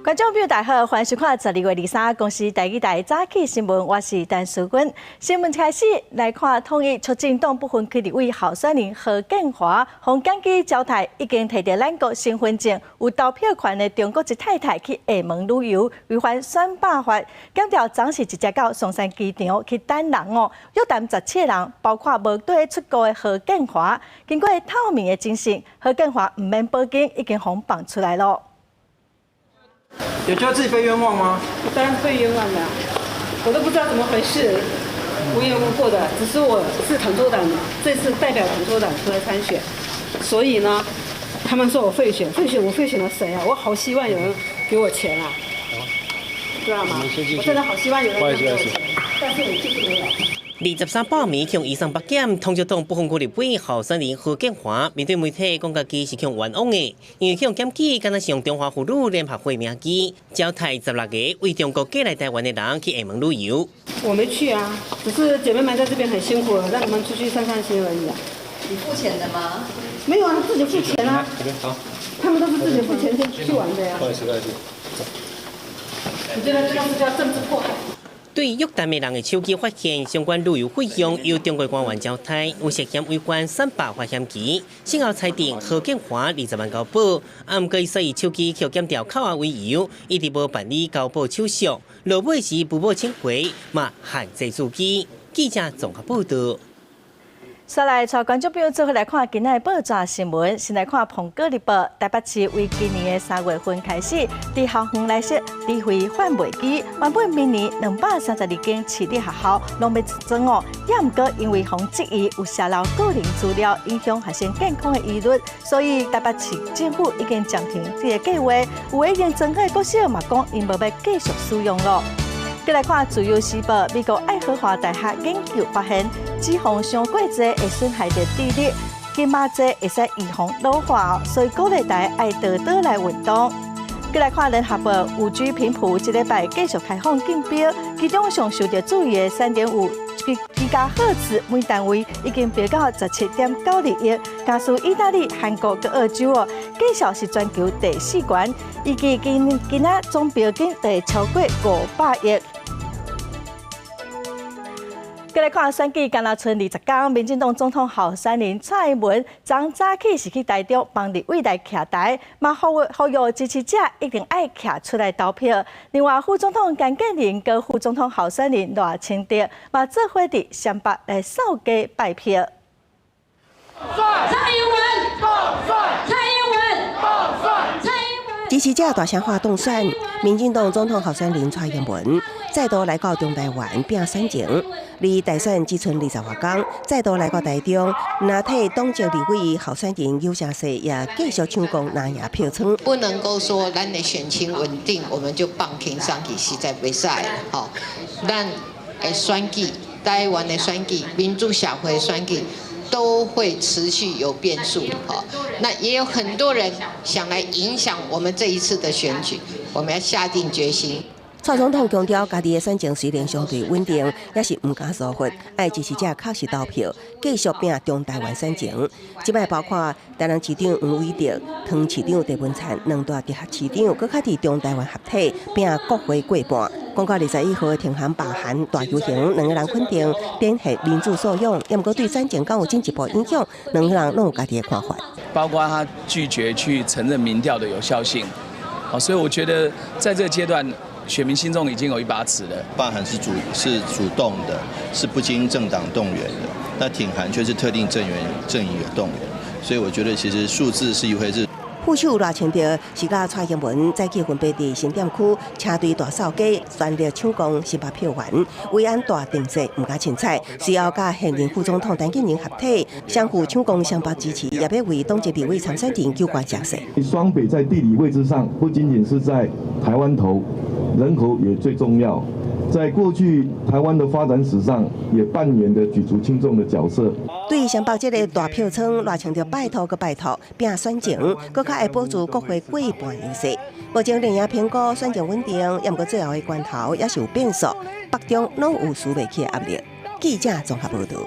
觀眾朋友大家好，歡迎收看12月23公視台語台早起新聞，我是陳淑君。新聞開始來看，統一促進黨不分區立委候選人何建華，予檢舉招刣已經提著咱國身份證、有投票權的中國籍太太去廈門旅遊，違反選罷法，檢調昨時直接到松山機場去等人哦，約談17個人，包括無綴出國的何建華。經過透明的偵訊，何建華毋免報警，已經予放出來囉。有覺得自己被冤枉嗎？我當然被冤枉了，我都不知道怎麼回事，無緣無故的，只是我是統促黨，這次代表統促黨出來參選，所以呢，他們說我賄選，賄選我賄選了誰啊？我好希望有人給我錢啊，知道嗎？我真的好希望有人給我錢，但是我就是沒有。 23晡暝予移送北檢，統促黨不分區立委候選人何建華面對媒體講家己是予冤枉的，因為予檢舉，敢若是用中華婦女聯合會名義招刣16個為中國過來台灣的人去廈門旅遊。我沒去啊，只是姐妹們在這邊很辛苦，讓他們出去散散心而已啊。你付錢的嗎？沒有啊，自己付錢啊。他們都是自己付錢去去玩的呀。不好意思，不好意思。你覺得這個是叫政治迫害？對約談的人的手機發現相關旅遊費用由中國官員招刣，有涉嫌違反選罷法嫌疑。先後裁定何建華20萬交保，啊，毋過伊說伊手機予檢調扣押為由，一直無辦理交保手續。落尾時不報請回，嘛限制住機。記者綜合報道。煞來帶觀眾朋友做伙來看今仔的報紙新聞，先來看《蘋果日報》。台北市為今年的3月份開始，佇校園內設智慧販賣機，原本明年232間市立學校攏欲裝哦，也毋過因為予質疑有洩露個人資料，影響學生健康的疑慮，所以台北市政府已經暫停這个計劃。有的已經裝好的國小嘛講，𪜶無欲繼續使用囉。閣來看《自由時報》，美國愛荷華大學研究發現，脂肪傷過濟會損害著智力，金馬濟會使預防老化，所以鼓勵大家愛多多來運動。閣來看《聯合報》，5G 頻譜這禮拜繼續開放競標，其中上受著注意的3.5吉加赫茲每單位已經飆到17.92億，加輸意大利、韓國佮澳洲哦，價數是全球第四懸，預計今今仔總標金會超過500億。閣來看選舉，敢若賰20工，民進黨總統候選人蔡英文，昨早起是去台中幫立委來徛台，嘛呼籲呼籲支持者一定愛徛出來投票。另外，副總統江建寧佮副總統候選人賴清德，嘛做伙佇雙北來掃街拜票。蔡英文，蔡英文，蔡英文。支持者大聲喊當選，民進黨總統候選人蔡英文再度來到中台灣拼選情，離大選只賰20外工，再度來到台中，若替黨籍立委候選人游錫堃也繼續搶攻藍營票倉。不能夠說咱的選情穩定，我們就放輕鬆去，實在袂使吼。咱的選舉，台灣的選舉，民主社會的選舉，都會持續有變數，哈。那也有很多人想來影響我們這一次的選舉，我們要下定決心。蔡總統強調，家己的選情雖然相對穩定，也是毋敢疏忽，愛支持者確實投票，繼續拼中台灣選情。這擺包括台南市長黃偉哲、桃園市長鄭文燦兩大直轄市長，閣較佇中台灣合體拼國會過半。講到21號的挺韓罷韓大遊行，兩個人肯定展現民主素養，也毋過對選情敢有進一步影響，兩個人攏有家己的看法。包括他拒絕去承認民調的有效性，所以我覺得在這個階段，選民心中已經有一把尺了。罷韓是主動的，是不經政黨動員的。那挺韓卻是特定陣營陣營有動員，所以我覺得其實數字是一回事。副手賴清德是佮蔡英文早起分別佇新店區車隊大掃街，全力搶攻新北票源，維安大陣勢毋敢凊彩。隨後佮現任副總統陳建仁合體，相互搶攻雙北支持，也欲為黨籍立委參選人糾懸聲勢。雙北在地理位置上，不僅僅是在台灣頭，人口也最重要。在過去台灣的發展史上，也扮演著舉足輕重的角色。對雙北這个大票倉，賴清德拜託閣拜託，拼選情，閣較會保住國會過半優勢。目前陣營評估選情穩定，也毋過最後的關頭也是有變數，北中攏有輸袂起的壓力。記者綜合報道。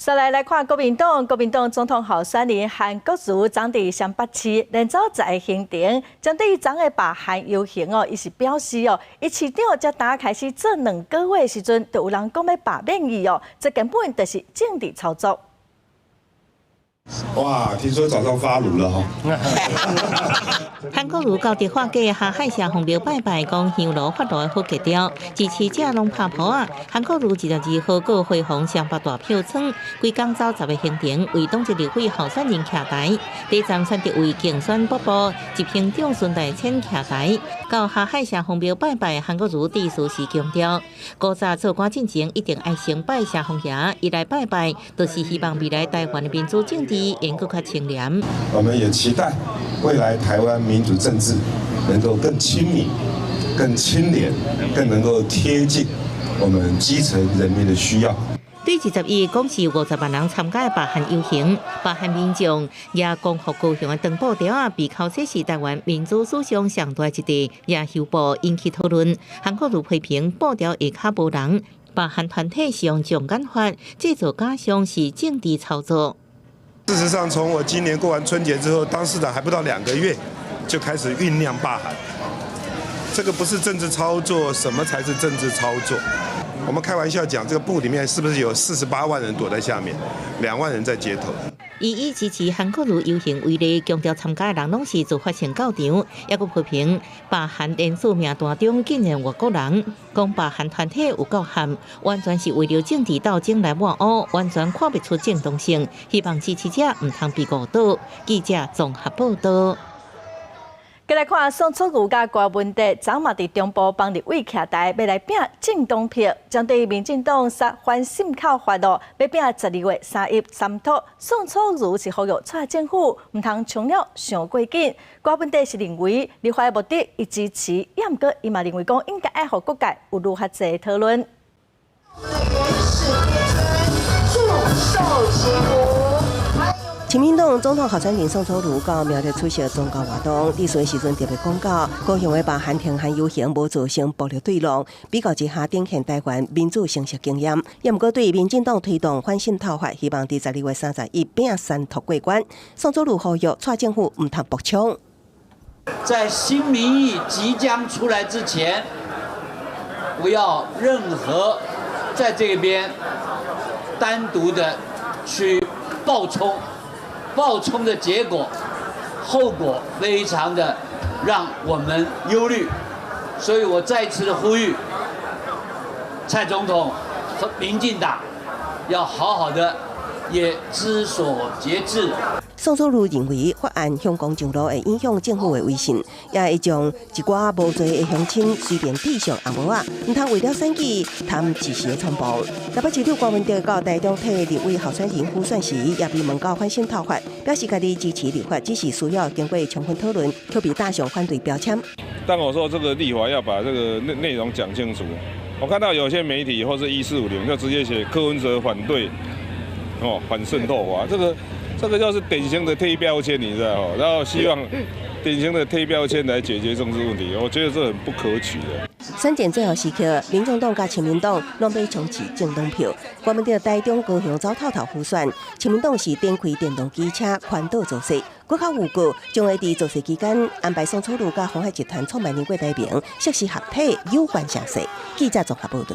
再來來看國民黨，國民黨總統候選人韓國瑜昨佇雙北市連走十个行程，針對昨的罷韓遊行哦，伊是表示哦，伊市長才剛開始做兩個月的時陣，就有人講欲罷免伊哦，這根本就是政治操作。哇！聽說早上發爐了哈。韓國瑜到迪化街霞海城隍廟拜拜，講香爐發爐的好格調，支持者攏拍噗仔。韓國瑜22號閣回訪雙北大票倉，規工走十個行程，為黨籍立委候選人徛台。第一站選擇為競選北部執行長孫大千徛台。到霞海城隍廟拜拜，韓國瑜致辭時強調，古早做官進前一定愛先拜城隍爺，伊來拜拜，就是希望未來台灣的民主政治會閣較清廉。我們也期待未來台灣民主政治能夠更親民、更清廉、更能夠貼近我們基層人民的需要。對21講是50萬人參加的罷韓遊行，罷韓民眾也光復高雄的長布條仔，被口說是台灣民主史上上大一塊亞修布，引起討論。韓國瑜批評布條下跤無人，罷韓團體是用障眼法製造假象，是政治操作。事實上，從我今年過完春節之後，當市長還不到2個月，就開始醞釀罷韓。這個不是政治操作，什麼才是政治操作？我們開玩笑講，這個布裡面是不是有48萬人躲在下面，2萬人在街頭？伊以支持韓國瑜遊行為例，強調參加的人攏是自發性到場，抑閣批評罷韓連署名單中竟然外國人，講罷韓團體有夠悍，完全是為了政治鬥爭來抹烏，完全看不出正當性，希望支持者毋通被誤導。記者綜合報道。繼來看宋楚瑜佮柯文哲，昨嘛佇中部幫立委徛台，欲來拼政黨票。針對民進黨殺反滲透法咯，欲拼12月31三脫。宋楚瑜是呼籲蔡政府毋通衝了傷過緊。柯文哲是認為立法目的伊支持，也毋過伊嘛認為講應該愛予各界有愈較濟討論。祝壽祈福。親民黨總統候選人宋楚瑜到苗栗出席宗教活動，致辭時陣特別講到，高雄的罷韓停韓遊行無造成暴力對抗，比較之下展現台灣民主成熟經驗。也毋過對民進黨推動反滲透法，希望佇12月31拼三脫過關。宋楚瑜呼籲，蔡政府毋通爆衝。在新民意即將出來之前，不要任何在這邊單獨的去暴衝。暴衝的結果，後果非常的讓我們憂慮，所以我再次的呼籲蔡總統和民進黨要好好的，也知所節制。宋楚瑜認為法案向公上路會影響政府的威信，也會將一寡無罪的鄉親隨便戴上紅帽仔，毋通為了選舉貪一時的衝動。台北市長柯文哲到台中替立委候選人輔選時，也被問到反滲透法，表示家己支持立法，只是需要經過充分討論，卻被打上反對標籤。當我說這個立法要把這個內容講清楚，我看到有些媒體或是1450就直接寫柯文哲反對，哦，反滲透法，這個就是典型的貼標籤，你知道哦？然後希望典型的貼標籤來解決政治問題，我覺得這很不可取的。選戰最後時刻，民眾黨佮親民黨攏欲衝刺政黨票，柯文哲台中高雄走透透輔選，親民黨是展開電動機車環島造勢，閣較預告將會佇造勢期間安排宋楚瑜佮鴻海集團創辦人郭台銘適時合體有關聲勢。記者綜合報道。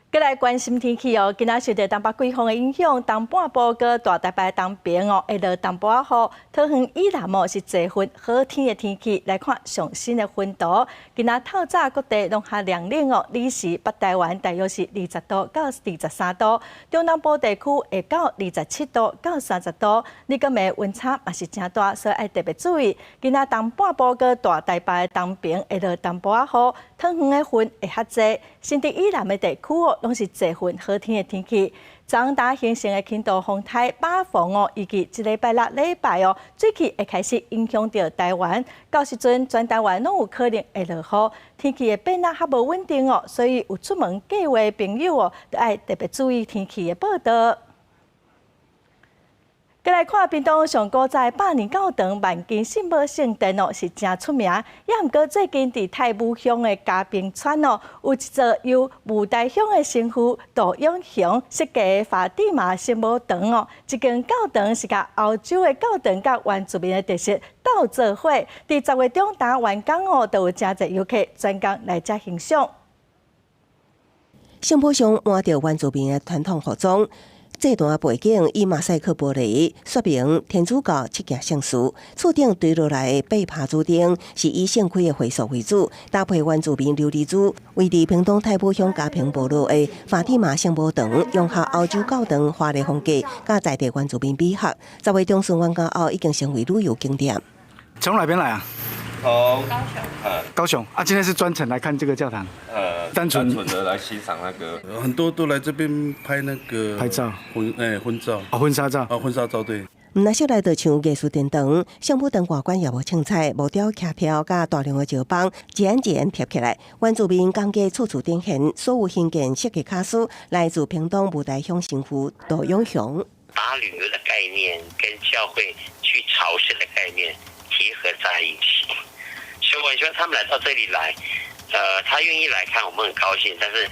閣來關心天氣哦，今仔受到東北季風的影響，東半部佮大台北東邊哦會落淡薄仔雨。桃園以南哦是濟雲好天的天氣。來看上新的雲圖，今仔透早各地攏較涼冷哦，彼時北台灣大約是20度到23度，中南部地區會到27度到30度。日間的溫差嘛是誠大，所以愛特別注意。今仔東半部佮大台北東邊會落淡薄仔雨，桃園的雲會較濟。新竹以南的地區哦，攏是濟雲好天的天氣。昨昏形成的輕度風颱巴縫哦，預計這禮拜六禮拜哦，水汽會開始影響著台灣。到時陣全台灣攏有可能會落雨，天氣會變得較無穩定哦，所以有出門計劃的朋友哦，著愛特別注意天氣的報道。閣來看屏東上古早百年教堂萬金聖母聖殿哦，是誠出名。也毋過最近佇太武鄉的嘉平村哦，有一座由霧台鄉的神父杜永雄設計的法蒂瑪聖母堂哦。這間教堂是共歐洲的教堂佮原住民的特色鬥做伙。佇10月中剛完工哦，就有誠濟遊客專工來遮欣賞。聖母像換著原住民的傳統服裝。祭壇背景以馬賽克玻璃說明天主教七件聖事，厝頂墜落來的白帕主燈是以聖盔的灰色為主，搭配原住民琉璃珠。位佇屏東太武鄉嘉平部落的法蒂瑪聖母堂，融合歐洲教堂華麗風格，佮在地原住民美學。10月中旬完工後，已經成為旅遊景點。從哪邊來啊？從高雄。高雄啊，今天是專程來看這個教堂。單純的來欣賞那個，很多都來這邊拍那個拍照婚照啊，婚紗照啊，婚紗照對。毋但說來就像藝術殿堂，聖母堂外觀也無凊彩，木雕徛條佮大量的石枋，一眼一眼貼起來。原住民工藝處處展現，所有興建設計巧思來自屏東霧台鄉神父杜永雄。把旅遊的概念跟教會去朝聖的概念結合在一起，所以我希望他們來到這裡來。他願意來看，我們很高興。但是，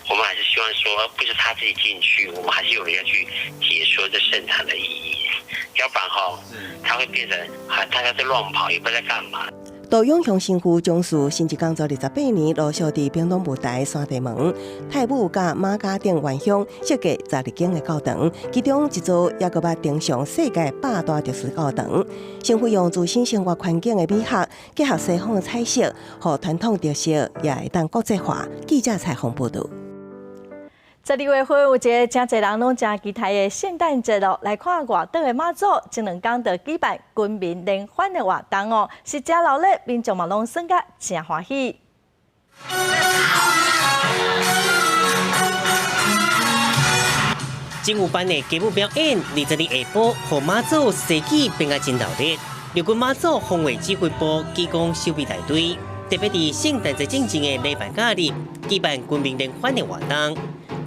我們還是希望說，不是他自己進去，我們還是有人要去解說這聖堂的意義。要不然哈，他會變成大家在亂跑，也不知道在幹嘛。杜永雄神父從事神職工作28年，陸續佇屏東霧台山地門、太武佮馬家頂原鄉設計12間的教堂，其中一座猶閣捌登上世界百大歷史教堂。神父用自身生活環境的美學，結合西方的彩色，予傳統特色也會當國際化。記者採訪報導。12月份有一个誠濟人攏誠期待的聖誕節咯，來看外島的媽祖，這兩工就舉辦軍民聯歡的活動哦，是誠熱鬧，民眾嘛攏耍甲誠歡喜。精武班的街舞表演，22日下晡，予媽祖社子變甲真熱鬧。陸軍媽祖防衛指揮部機關守備大隊，特別佇聖誕節進前的禮拜假日，舉辦軍民聯歡的活動。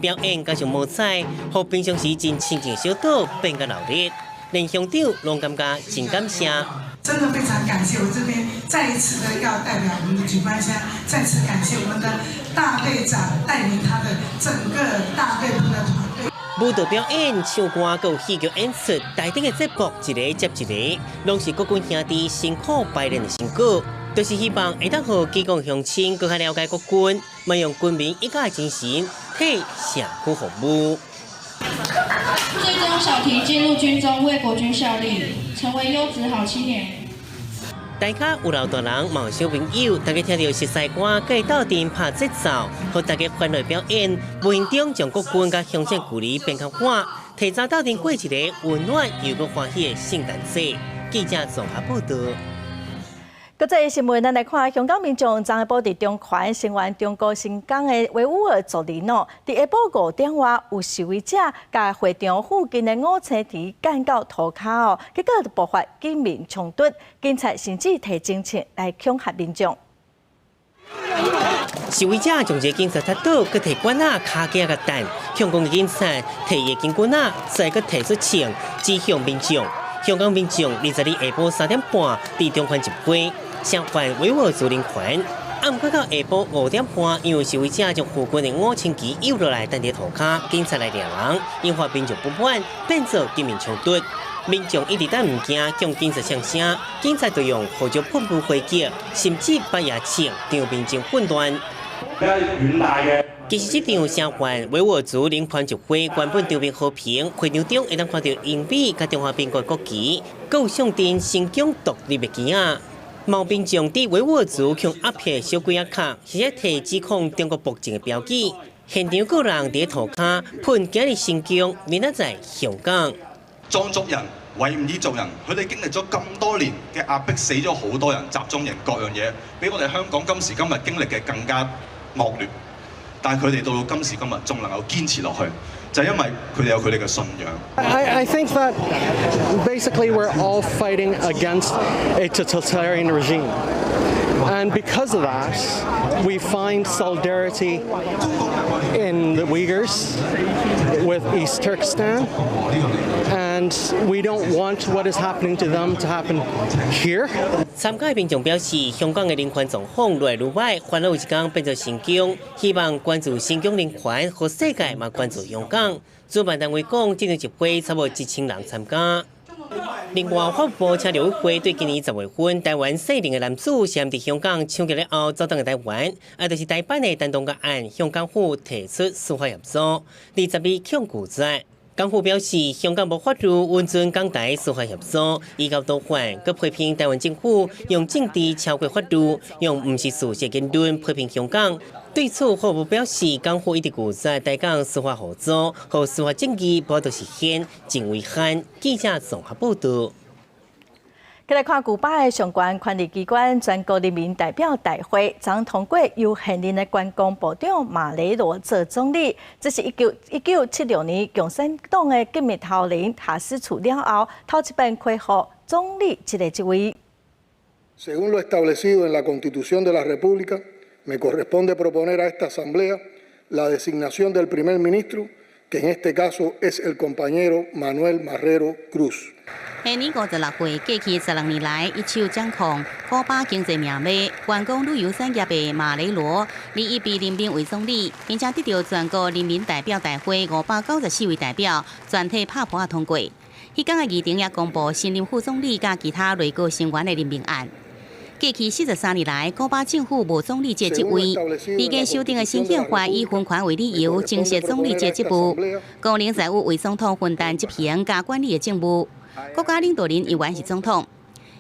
表演加上摸彩，予平常時真清靜小島變甲熱鬧，連鄉長攏感覺真感謝。真的非常感謝，我這邊再一次的要代表我們的舉辦方，再次感謝我們的大隊長帶領他的整個大隊部的團隊。舞蹈表演、唱歌、閣有戲劇演出，台頂的節目一个接一个，攏是國軍兄弟辛苦排練的成果，就是希望會當予基隆鄉親閣較了解國軍，嘛用軍民一家的精神替社區服務。最終，小婷進入軍中為國軍效力，成為優質好青年。大家有老大人，嘛有小朋友，大家聽著熟似歌，閣會鬥陣拍節奏，予大家歡樂表演，無形中將國軍佮鄉親距離變較遠，提早鬥陣過一个溫暖又閣歡喜的聖誕節。記者綜合報導。國際新聞，咱來看香港民眾昨下晡佇中環聲援中國新疆的維吾爾族人哦。佇下晡5點外，有示威者共會場附近的五星旗趕到塗跤哦，結果就爆發警民衝突，警察甚至提警槍來恐嚇民眾。示威者將一个警察踢倒，閣提棍仔、跤仔共彈，香港的警察提的警棍仔，再閣提出槍指向民眾。香港民眾20日下晡3點半佇中環集會。聲援維吾爾族人權，啊，毋過到下晡5點半，因為示威者將附近的五星旗丟落來，擲佇塗跤，警察來掠人，引發民眾不滿，變做警民衝突。民眾一直等毋驚，向警察嗆聲，警察就用胡椒噴霧回擊，甚至拔牙槍，場面真混亂。其實這場聲援維吾爾族人權集會，原本場面和平，會場中會當看著英美佮中華民國國旗，閣有象徵新疆獨立的旗仔。嘛有民眾佇維吾爾族共壓迫小鬼仔卡，是咧提指控中國暴政的標記。現場閣有人佇塗跤噴今日新疆，明仔載香港。藏族人、維吾爾族人，佢哋經歷咗咁多年嘅壓迫，死咗好多人，集中營各樣嘢，比我哋香港今時今日經歷嘅更加惡劣。但係佢哋到今時今日仲能夠堅持落去，就係因為佢哋有佢哋嘅信仰。 I think that basically we're all fighting against a totalitarian regime. And because of that, we find solidarity in the Uyghurs with East Turkestan. And And we don't want what is happening to them to happen here. 參加民眾表示，香港的人權狀況愈來愈䆀，煩惱有一天變做新疆，希望關注新疆人權予世界嘛關注香港。主辦單位講，這場集會差不多1000人參加。另外，法務部請陸委會對今年10月份台灣適齡的男子涉嫌佇香港搶劫了後走轉來台灣，啊，就是台辦的陳同佳案，向港府提出司法協助。22強拒絕。港府表示，香港無法律允准港台司法協助，依到倒反，閣批評台灣政府用政治超過法律，用毋是事實言論批評香港。對此，法務部表示，港府一直拒絕台港司法合作，予司法正義無法度實現，真遺憾。記者綜合報道。來看古巴的上懸權力機關全國人民代表大會，將通過由現任的觀光部長馬雷羅做總理。這是1976年共產黨的革命頭人卡斯楚了後，頭一擺恢復總理這個職位。 Según lo establecido en la Constitución de la República, me corresponde proponer a esta Asamblea la designación del primer ministro, que en este caso es el compañero Manuel Marrero Cruz. 現年56歲，過去16年來一手掌控古巴經濟命脈、觀光旅遊產業的馬雷羅，21被任命為總理，並且得到全國人民代表大會594位代表全體拍噗仔通過。彼工的議程也公布新任副總理佮其他內閣成員的任命案。過去43年來，古巴政府無總理這職位。離間修訂的新憲法以分權為理由，增設總理這職務，功能在於為總統分擔執行佮管理的政務。國家領導人猶原是總統。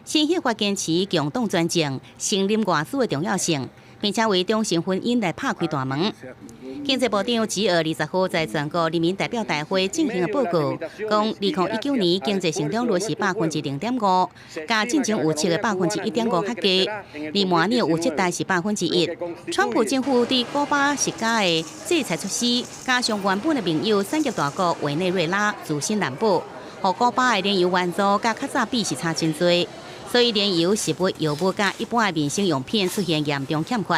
新憲法堅持共黨專政，承認外資的重要性，並且為同性婚姻來拍開大門。經濟部長吉爾20號在全國人民代表大會進行的報告，講2019年經濟成長率是0.5%，較進前預測的1.5%較低，而明年預測大是1%。川普政府對古巴施加的制裁措施，加上原本的盟友產業大國委內瑞拉自身難保，予古巴的燃油援助佮較早比是差真濟，所以燃油、食物、藥物佮一般的民生用品出現嚴重欠缺。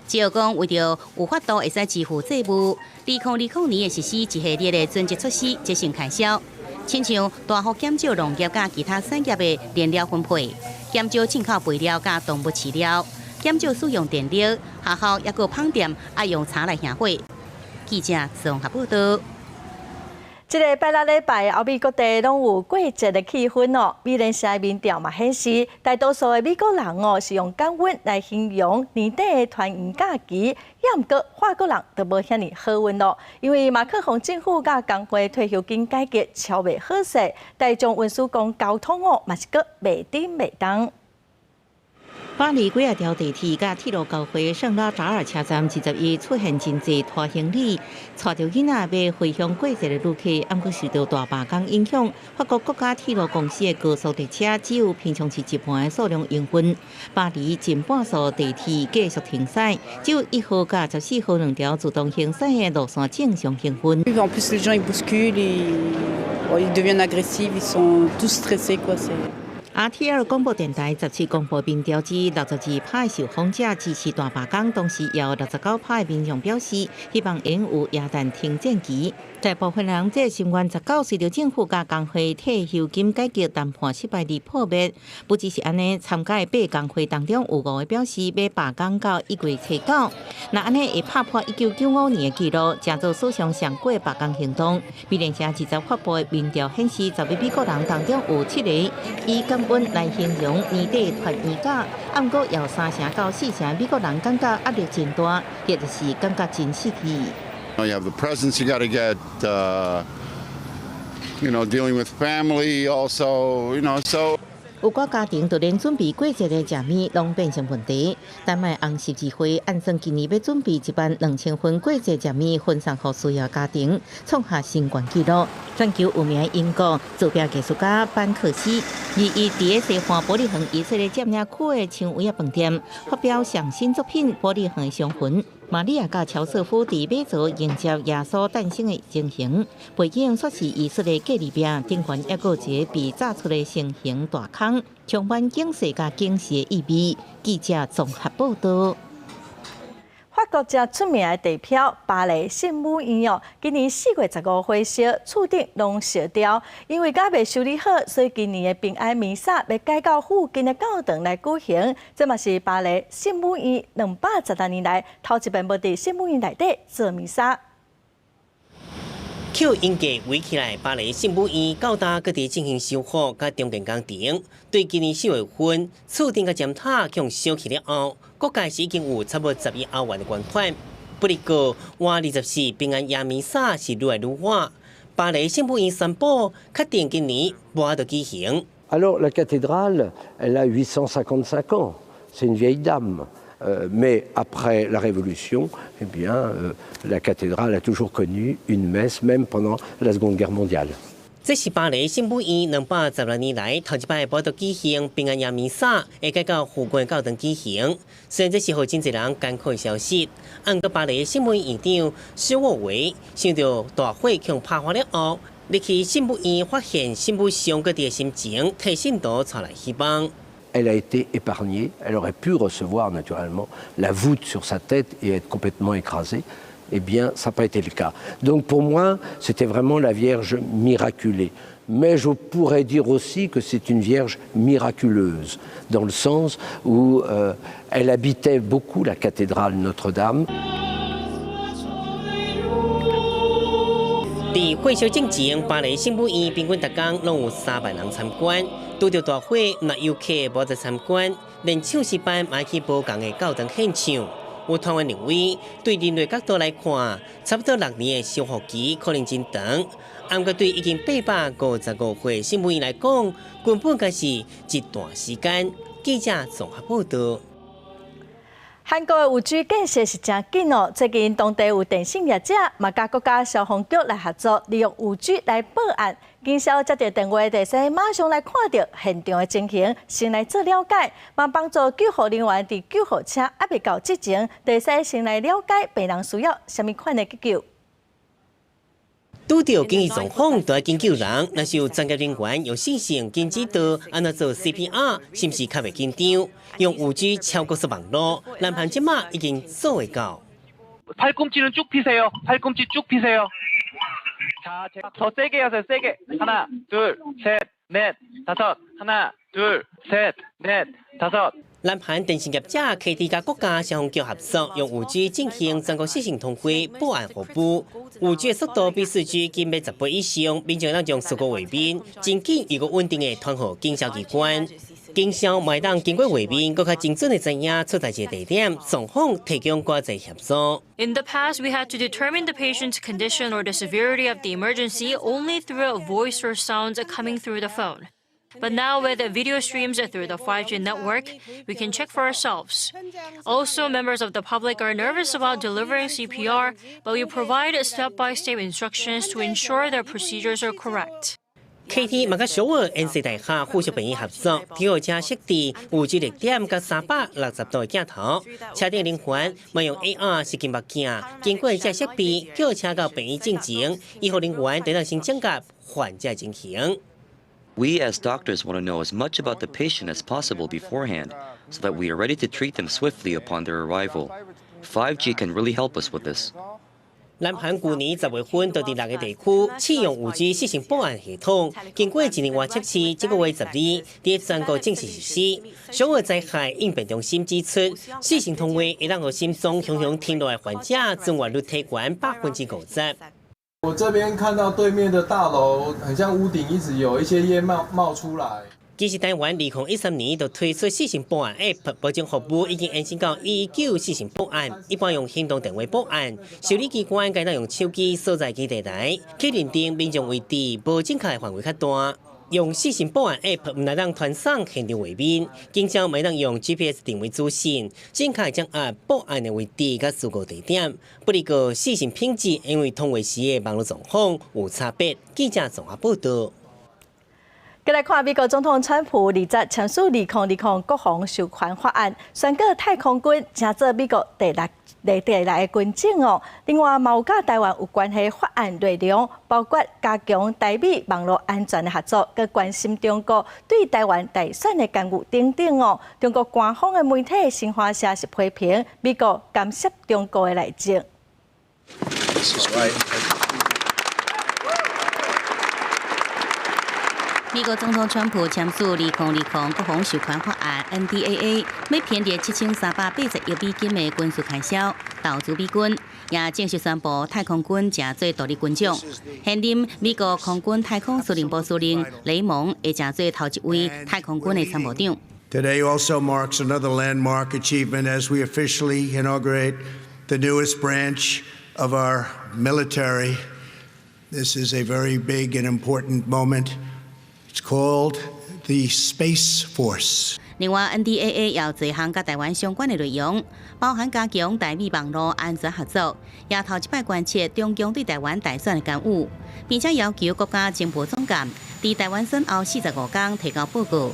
只有講為著有法度會使支付債務，2020年會實施一系列的緊急措施節省開銷，親像大幅減少農業佮其他產業的燃料分配，減少進口肥料佮動物飼料，減少使用電力，學校抑閣飯店愛用柴來燃火。記者綜合報道。這个拜六禮拜，歐美各地攏有過節的氣氛哦。美聯社的民調嘛顯示，大多數的美國人哦是用感恩來形容年底的團圓假期。也毋過法國人就無遐爾好運咯，因為馬克宏政府佮工會退休金改革超袂好勢，大眾運輸公交通哦嘛是閣袂振袂動。巴黎幾仔條地鐵佮鐵路交匯聖拉札爾車站，21出現真濟拖行李、帶著囡仔欲回鄉過節的旅客，毋過受到大罷工影響，法國國家鐵路公司的高速列車只有平常時一半的數量營運。巴黎近半數地鐵繼續停駛，只有1號佮14號兩條自動行駛的路線正常營運。 En plus, les gens ils bousculent, ils deviennent agressifs, ils sont tous stressés quoi. RTL 廣播電臺17公布民調指62%的受訪者支持大罷工，同時也有69%的民眾表示希望會有耶誕停戰期。大部分人這心願19，隨著政府佮工會退休金改革談判失敗而破滅。不只是按呢，參加的八工會當中有五個表示欲罷工到1月初9。若按呢會拍破1995年的紀錄，成做史上上久的罷工行動。美聯社20發布的民調顯示，10個美國人當中有七個以感恩來形容年底團圓假，毋過有3成到4成美國人感覺壓力真大，或者是感覺真失去。 You have the presents you got to get, dealing with family also, so. 有寡家庭就連準備過節的食物攏變成問題。丹麥紅十字會按算今年欲準備12000份過節食物分送予需要家庭，創下新懸紀錄。全球有名英國坐標藝術家班克斯，21佇西岸伯利恆以色列佔領區的薔薇仔飯店發表上新作品《伯利恆的傷痕》。瑪利亞佮喬瑟夫佇馬槽迎接耶穌誕生的情形，背景煞是以色列隔離壁，頂懸猶閣有一個被炸出的成型大空，充滿警示佮警示的意味。記者綜合報道。法國誠出名的地標巴黎聖母院哦，今年4月15火燒，厝頂攏燒掉，因為猶未修理好，所以今年的平安彌撒欲改到附近的教堂來舉行。這嘛是巴黎聖母院216年來頭一擺無佇聖母院內底做彌撒。扣鷹架圍起來，巴黎聖母院到今閣佇進行修復佮重建工程。對今年4月份，厝頂佮尖塔予燒去了後，各界是已經有差不多10億歐元的捐款。不過，換24平安夜彌撒是愈來愈晚。巴黎聖母院宣布確定今年無法度舉行。 Alors la cathédrale, elle a 855 ans, c'est une vieille dame. Mais après la Révolution, eh bien, la cathédrale a toujours connu une messe, même pendant la Seconde Guerre mondiale. 這是巴黎聖母院216年來頭一擺無得舉行平安夜彌撒，會改到附近教堂舉行。雖然這是予真濟人艱苦的消息，毋過巴黎聖母院院長施沃維想著大火予拍花了後，入去聖母院發現聖母像閣佇的心情，替信徒帶來希望。 Elle a été épargnée, elle aurait pu recevoir naturellement la voûte sur sa tête et être complètement écrasée. Eh bien, ça n'a pas été le cas. Donc pour moi, c'était vraiment la Vierge miraculée. Mais je pourrais dire aussi que c'est une Vierge miraculeuse, dans le sens où elle habitait beaucoup la cathédrale Notre-Dame. 佇火燒進前，巴黎聖母院平均逐工攏有3萬人參觀。拄著大火，毋但遊客無得參觀，連唱詩班嘛去無仝的教堂獻唱。有團員認為，對人類角度來看，差不多6年的修復期可能真長。毋過對已經855歲聖母院來講，根本就是一段時間。記者綜合報道。韓國的5G 建設是誠緊哦，最近當地有電信業者嘛，佮國家消防局來合作，利用5G 來報案。警消接著電話，會使馬上來看著現場的情形，先來做了解，嘛幫助救護人員佇救護車猶未到之前，會使先來了解病人需要啥物款的急救。拄著緊急狀況，就愛緊救人。若是有專業人員用視訊緊指導按怎做 CPR，是毋是較袂緊張？用5G 超高速網路，南韓這馬已經做會到。 팔꿈치는 쭉 피세요. 팔꿈치 쭉 피세요. 자, 더 세게 하세요. 세게. 하나, 둘, 셋, 넷, 다섯. 하나, 둘, 셋, 넷, 다섯. 南韓電信業者 KT 佮國家消防局合作，用5G 進行全國視訊通話報案服務。5G 的速度比4G 緊欲10倍以上，民眾當將視覺畫面真緊又閣穩定的傳予警消機關。警消嘛會當經過畫面，閣較精準的知影出代誌地點，雙方提供較濟協助。 In the past, we had to determine the patient's condition or the severity of the emergency only through a voice or sounds coming through the phone. But now with video streams through the 5G network, we can check for ourselves. Also, members of the public are nervous about delivering CPR, but we provide step-by-step instructions to ensure their procedures are correct. KT 嘛佮首爾延世大學附屬病院合作，救護車設置5G 熱點佮360度的鏡頭，車頂人員嘛用 AR 實境目鏡，經過這設備，救護車到病院進前，醫護人員就當先掌握患者情形。 We as doctors want to know as much about the patient as possible beforehand, so that we are ready to treat them swiftly upon their arrival. 5G can really help us with this. 南韓舊年10月份就佇六个地區試用5G 視訊報案系統，經過一年外測試，這個月12佇全國正式實施。首爾災害應變中心指出，視訊通話會當予心臟雄雄停落來患者存活率提懸50%。我這邊看到對面的大樓，很像屋頂一直有一些煙冒冒出來。其實台灣2013年就推出視訊報案 App，目前服務已經延伸到119視訊報案，一般用行動電話報案，受理機關該當用手機所在基地台去認定民眾位置無正確的範圍較大。用視訊報案 App 毋但當傳送現場畫面，警消嘛會當用 GPS 定位資訊，正確掌握報案的位置佮事故地點。不過視訊品質因為通話時的網路狀況有差別。記者綜合報道。閣來看美國總統川普二十簽署2020國防授權法案，宣告太空軍成做美國第六个軍種哦。另外，嘛有佮台灣有關係法案內容，包括加強台美網路安全的合作，閣關心中國對台灣大選的干預等等哦。中國官方的媒體新華社是批評美國干涉中國的內政。美國總統川普簽署2020國防授權法案 （NDAA），欲編列7380億美金的軍事開銷，投資美軍，也正式宣布太空軍成做獨立軍種。現任美國空軍太空司令部司令雷蒙會成做頭一位太空軍的參謀長。 Today also marks another landmark achievement as we officially inaugurate the newest branch of our military. This is a very big and important moment. It's called the Space Force. 另外，NDAA 也有濟項佮台灣相關的內容，包含加強台美網路安全合作，也頭一擺關切中共對台灣大選的干預，並且要求國家情報總監佇台灣選後45天提交報告。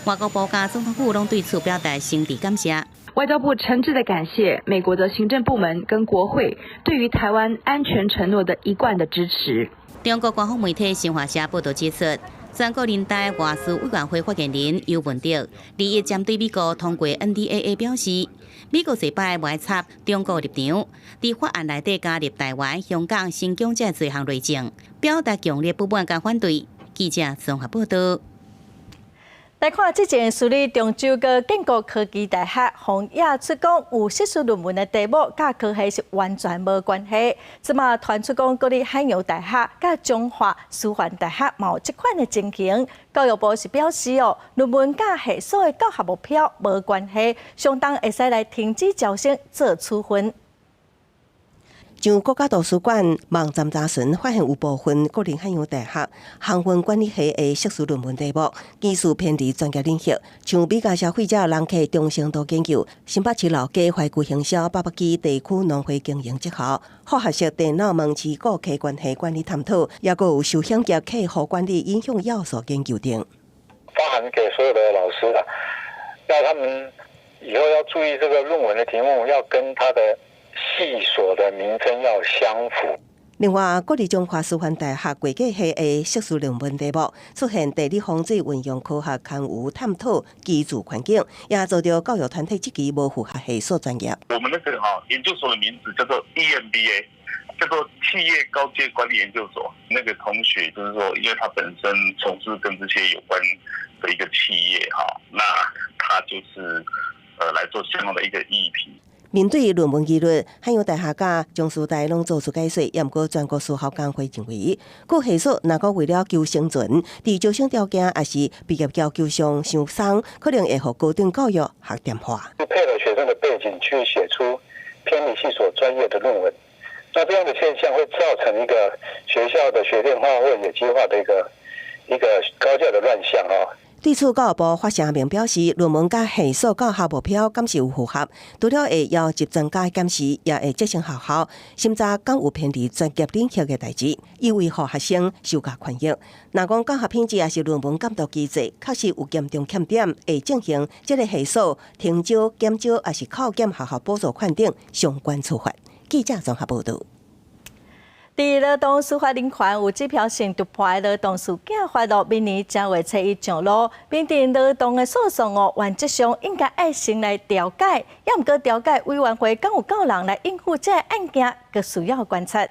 外交部佮總統府攏對此表達誠摯感謝。外交部誠摯的感謝美國的行政部門跟國會對於台灣安全承諾的一貫的支持。中國官方媒體新華社報導指出，全國人大外事委員會發言人游文德，21針對美國通過 NDAA 表示，美國濟擺歪插中國立場，佇法案內底加入台灣、香港、新疆這濟項內政，表達強烈不滿佮反對。記者綜合報導。來看之前，私立中州閣建國科技大學予驗出講有碩士論文的題目，佮科系是完全無關係。這馬傳出講國立海洋大學佮中華師範大學嘛有這款的情形。教育部是表示哦，論文佮系所的教學目標無關係，相當會使來停止招生做處分。像國家圖書館網站查詢發現有部分國立海洋大學航運管理系的碩士論文題目，技術偏離專業領域，像美國消費者人客忠誠度研究、新北市老街懷舊行銷、北北基地區農會經營績效、複合式電腦門市顧客關係管理探討，抑閣有壽險業客戶管理影響要素研究等。發函給所有的老師啦，要他們以後要注意這個論文的題目要跟他的系所的名稱要相符。另外，國立中華師範大學會計系的碩士論文題目出現地理風水運用科學勘誤探討居住環境，也遭到教育團體質疑無符合系所專業。我們那個研究所的名字叫做 EMBA，叫做企業高階管理研究所。那個同學就是說，因為他本身從事跟這些有關的一個企業哈，那他就是來做相關的一個議題。面對論文疑慮，海洋大學佮中師大攏做出解說，也毋過全國師校工會認為，各系所若閣為了求生存，佇招生條件抑是畢業要求上傷鬆，可能會予高等教育學店化。配合學生的背景去寫出偏離系所專業的論文，那這樣的現象會造成一個學校的學店化或野雞化的一個高教的亂象哦。對此，教育部發聲明表示，論文佮系所教學目標敢是有符合，除了會邀集專家檢視，也會責成學校審查敢有偏離專業領域的代誌，以維護學生受教權益。若講教學品質抑是論文監督機制確實有嚴重欠點，會進行這个系所停招、減招，抑是扣減學校補助款等相關處罰。記者綜合報導。佇勞動司法人權有指標性突破的勞動事件發落，明年正月初一上路，面對勞動的訴訟哦，原則上應該愛先來調解，抑毋過調解委員會敢有夠人來應付這个案件，閣需要觀察。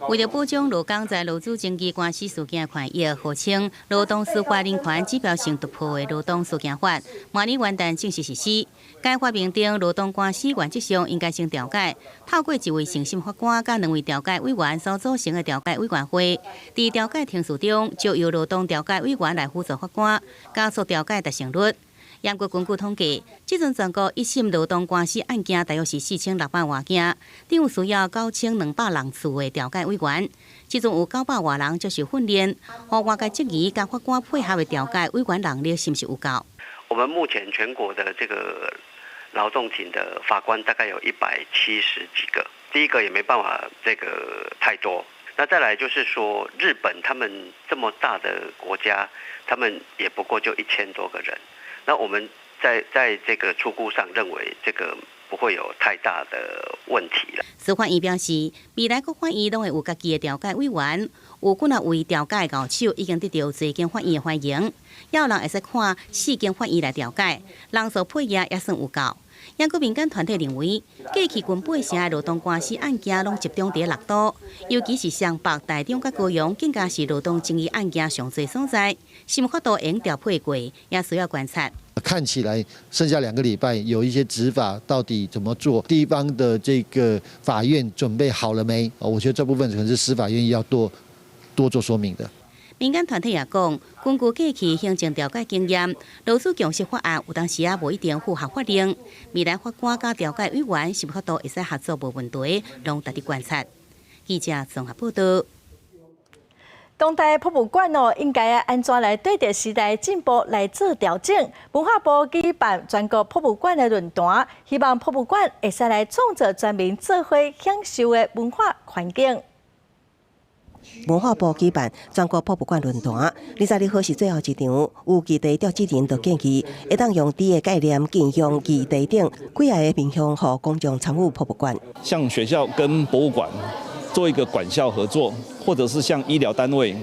為著保障勞工在勞資爭議官司事件權益，號稱勞動司法人權指標性突破的勞動事件法，明年元旦正式實施。該法明定勞動官司原則上應該先調解，透過一位承審法官佮兩位調解委員所組成的調解委員會，佇調解程序中，就由勞動調解委員來輔助法官，加速調解達成率。毋過根據統計，這陣全國一審勞動官司案件大約是4600外件，等於需要9200人次的調解委員。這陣有900外人接受訓練，予外界質疑，佮法官配合的調解委員能力是毋是有夠？我們目前全國的這個勞動庭的法官大概有170幾個，第一個也沒辦法這個太多，那再來就是說，日本他們這麼大的國家，他們也不過就1000多個人。那我們在這個初估上認為，這個不會有太大的問題了。司法院表示，未來各法院攏會有家己的調解委員，有幾若位調解高手已經得到濟間法院的歡迎，也有人會使看四間法院來調解，人數配額也算有夠。毋過民間團體認為，過去近八成的勞動官司案件攏集中佇六都，尤其是雙北、台中佮高雄，更加是勞動爭議案件上濟所在，是毋法度會用調配過，也需要觀察。看起來剩下2個禮拜，有一些執法到底怎麼做？地方的這個法院準備好了沒？我覺得這部分可能是司法院要多多做說明的。民間團體也講，根據過去行政調解經驗，勞資共識法案有當時也無一定符合法令。未來法官佮調解委員是毋法度會使合作無問題，攏值得觀察。記者綜合報道。當代博物館哦，應該愛按怎來對著時代進步來做調整。文化部舉辦全國博物館的論壇，希望博物館會使來創造全民做伙享受的文化環境。文化部舉辦全國博物館論壇，22號是最後一場。有議題召集人就建議，會當用豬的概念，共享議題等幾个面向，予公眾參與博物館。像學校跟博物館做一個館校合作，或者是像醫療單位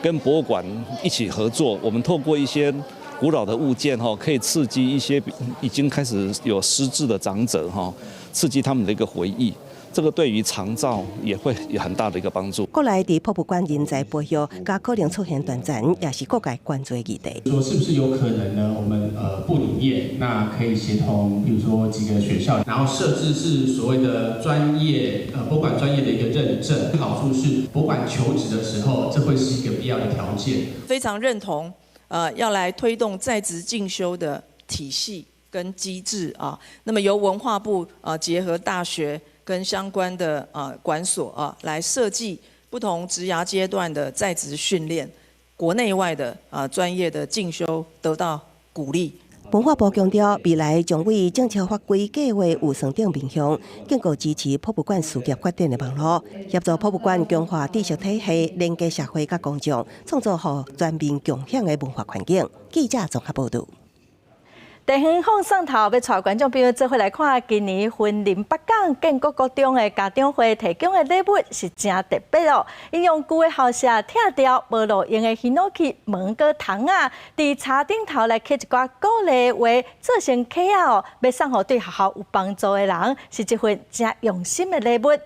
跟博物館一起合作，我們透過一些古老的物件，哈，可以刺激一些已經開始有失智的長者，哈，刺激他們的一個回憶。這個對於長照也會有很大的一個幫助。過來，佇博物館人才培育，佮可能出現斷層，也是各界關注的議題。說是不是有可能呢？我們部裡面那可以協同，比如說幾個學校，然後設置是所謂的專業博物館專業的一個認證。好處是博物館求職的時候，這會是一個必要的條件。非常認同，要來推動在職進修的體系跟機制啊。那麼由文化部結合大學跟相關的館所啊，來設計不同職涯階段的在職訓練，國內外的專業的進修得到鼓勵。文化部強調，未來將為政策法規計劃預算等面向，更閣支持博物館事業發展的網路，協助博物館強化知識體系，連結社會佮公眾，創造予全民共享的文化環境。記者綜合報道。地方放送頭，欲帶觀眾朋友做伙來看，今年雲林北港建國國中的家長會提供的禮物是誠特別哦。𪜶用舊的校舍拆掉無路用的ヒノキ門佮窗仔，佇柴頂頭來刻一寡鼓勵話，做成卡仔哦，欲送予對學校有幫助的人，是一份誠用心的禮物。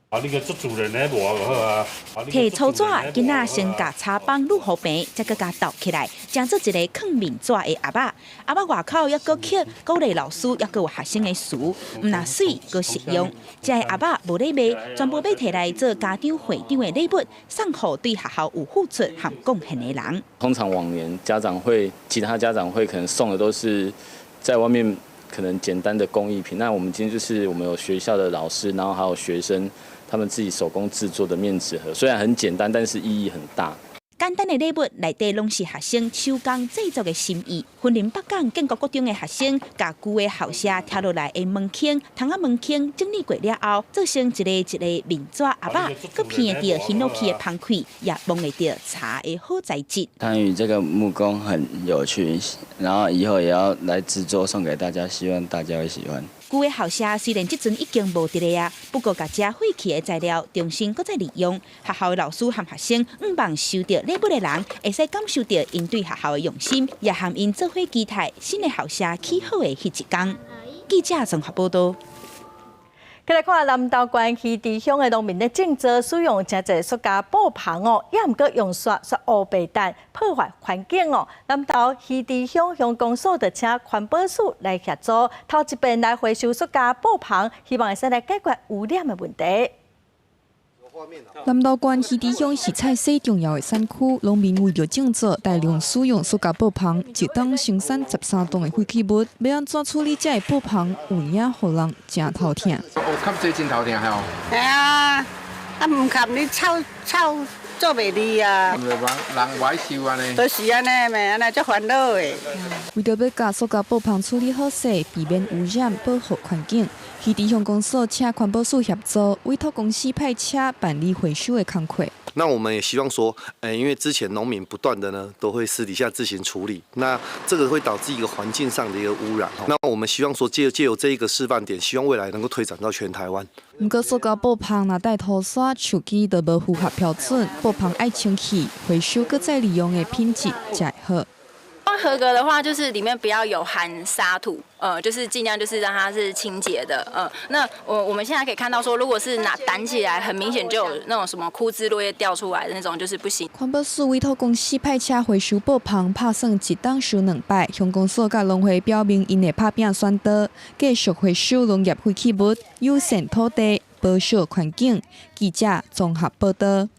啊，你個做主人的無就好啊。提粗紙，囡仔先共柴枋攄予平，才閣共鬥起來，成做一个囥面紙的盒仔。盒仔外口猶閣刻鼓勵老師，猶閣有學生的詞，毋但媠，閣實用。這个盒仔無咧賣，全部欲提來做家長會長的禮物，送予對學校有付出和貢獻的人。通常往年家長會，其他家長會可能送的都是在外面可能簡單的工藝品。那我們今天就是我們有學校的老師，然後還有學生。他們自己手工製作的面紙盒，雖然很簡單，但是意義很大。簡單的禮物內底攏是學生手工製作的心意。雲林北港建國國中的學生，共舊的校舍拆落來的門框、窗仔門框整理過了後，做成一个一个面紙盒仔，閣鼻著ヒノキ的芳氣，也聞會著茶的好材質。參與這個木工很有趣，然後以後也要來製作送給大家，希望大家會喜歡。舊的校舍雖然這陣已經無佇咧啊，不過共這廢棄的材料重新閣再利用。學校的老師和學生，向望收著禮物的人，會使感受著𪜶對學校的用心，也和𪜶做伙期待新的校舍起好的彼一天。記者綜合報道。繼來看南投縣魚池鄉的農民咧種稻，使用誠濟塑膠布棚哦，猶毋過用刷刷烏白蛋，破壞環境哦。南投魚池鄉鄉公所就請環保署來協助，頭一遍來回收塑膠布棚，希望會使來解決污染的問題。南投縣魚池鄉是菜蔬重要的產區，農民為著種稻，大量使用塑膠布棚，一冬生產13噸的廢棄物，欲按怎處理這个布棚，有影予人誠頭疼。哦，吸這真頭疼吼。係啊，啊毋吸你臭臭做袂離啊。人人歹受按呢。就是按呢，咪按呢足煩惱的。為著欲共塑膠布棚處理好勢，避免汙染，保護環境，魚池鄉公所請環保署協助，委託公司派車辦理回收的工課。那我們也希望說，因為之前農民不斷的呢，都會私底下自行處理，那這個會導致一個環境上的一個污染。那我們希望說，藉由這一個示範點，希望未來能夠推展到全台灣。毋過塑膠布棚若帶塗沙、樹枝都無符合標準，布棚愛清氣、回收閣再利用的品質才會好。合格的話，就是裡面不要有含沙土，就是盡量就是讓它是清潔的。那我們現在可以看到說，如果是拿撣起來，很明顯就有那種什麼枯枝落葉掉出來的那種，就是不行。環保署委託公司派車回收布棚，拍算一冬收兩擺。鄉公所佮農會表明，𪜶會拍拚選桌，繼續回收農業廢棄物，友善土地，保守環境。記者綜合報道。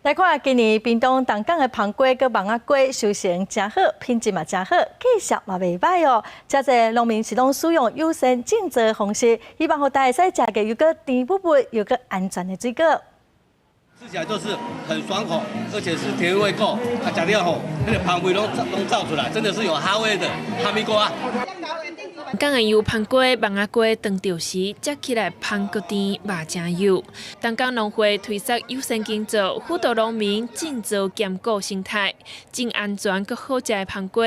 來看今年屏東東港的芳瓜佮網仔瓜收成誠好，品質嘛誠好，價數嘛袂䆀哦。遮濟農民是攏使用友善種植方式，希望予大家會使食著又閣甜蜜蜜又閣安全的水果。吃起來就是很爽口，而且是甜味夠，啊，食了吼，那個芳味攏走出來，真的是有哈味的哈密瓜。港的油芳瓜、網仔瓜當著時，食起來芳閣甜，肉誠幼。東港農會推捒友善耕作，輔導農民種植兼顧生態，種安全閣好食的芳瓜。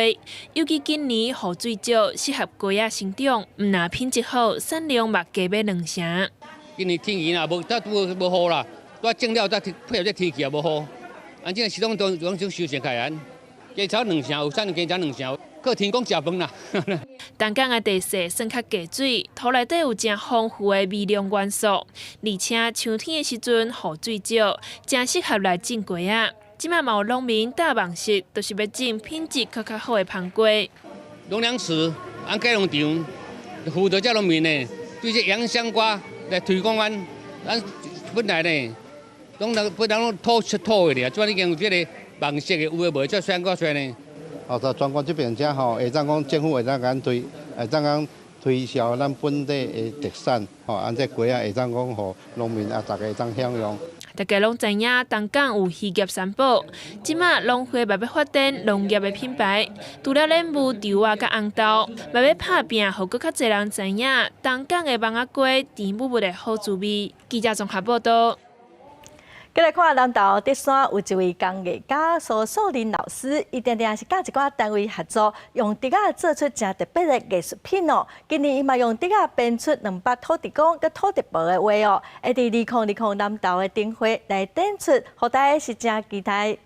尤其今年雨水少，適合瓜仔生長，毋但品質好，產量嘛加欲兩成。今年天氣啦，無拄無雨啦，拄種了，再配合這天氣也無雨，按這個系統都攏總收成起來，加炒兩成，有產量加炒兩成。靠天公食飯啦。東港的地勢算較低水，土內底有誠豐富的微量元素，而且秋天的時陣雨水少，誠適合來種瓜仔。這馬嘛有農民搭網式，就是欲種品質閣較好的芳瓜。農糧署、按蓋農場輔導這農民呢，對這洋香瓜來推廣阮，咱本來呢，攏人本來攏土出土的爾，這擺已經有這个網式的，有的無的，這選個選呢。哦，在全國這邊遮吼，會當講政府會當共咱推，會當講推銷咱本地的特產，吼，按這瓜仔會當講予農民啊，大家會當享用。大家攏知影，東港有漁業三寶，這馬農會嘛欲發展農業的品牌，除了蓮霧、稻仔佮紅豆，嘛欲拍拚，予閣較濟人知影東港的網仔瓜甜蜜蜜的好滋味。記者綜合報道。閣來看南投德山有一位工藝家蘇素玲老師，伊定定是佮一寡單位合作，用竹仔做出誠特別的藝術品哦。今年伊嘛用竹仔編出兩幅土地公佮土地婆的畫哦，會佇2020南投的燈會來展出，予大家是誠期待。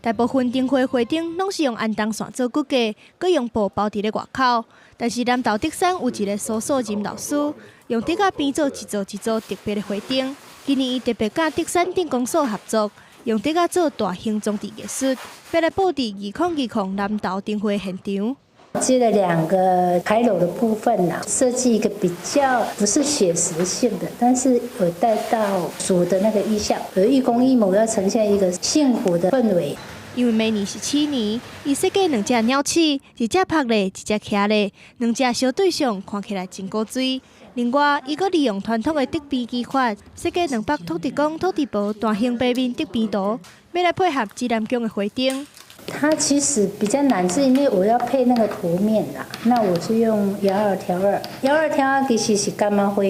大部分燈會花燈攏是用安燈線做骨架，閣用布包佇咧外口。但是南投德山有一个蘇素仁老師，用竹仔編做一組一組特別的花燈。今年伊特別佮德山鎮公所合作，用竹仔做大型裝置藝術，欲來布置2020南投燈會現場。接了兩個牌樓的部分啦，設計一個比較不是寫實性的，但是有帶到主的那個意象，有一公一母要呈現一個幸福的氛圍。因為明年是鼠年，伊設計兩隻鳥鼠，一隻趴咧，一隻徛咧，兩隻相對相，看起來真古錐。另外，伊閣利用傳統的竹編技法，設計兩幅土地公、土地婆大型白面竹編圖，欲來配合紫南宮的花燈。它其實比較難，是因為我要配那個圖面啦。那我是用12挑2，12挑2其實是柑仔花，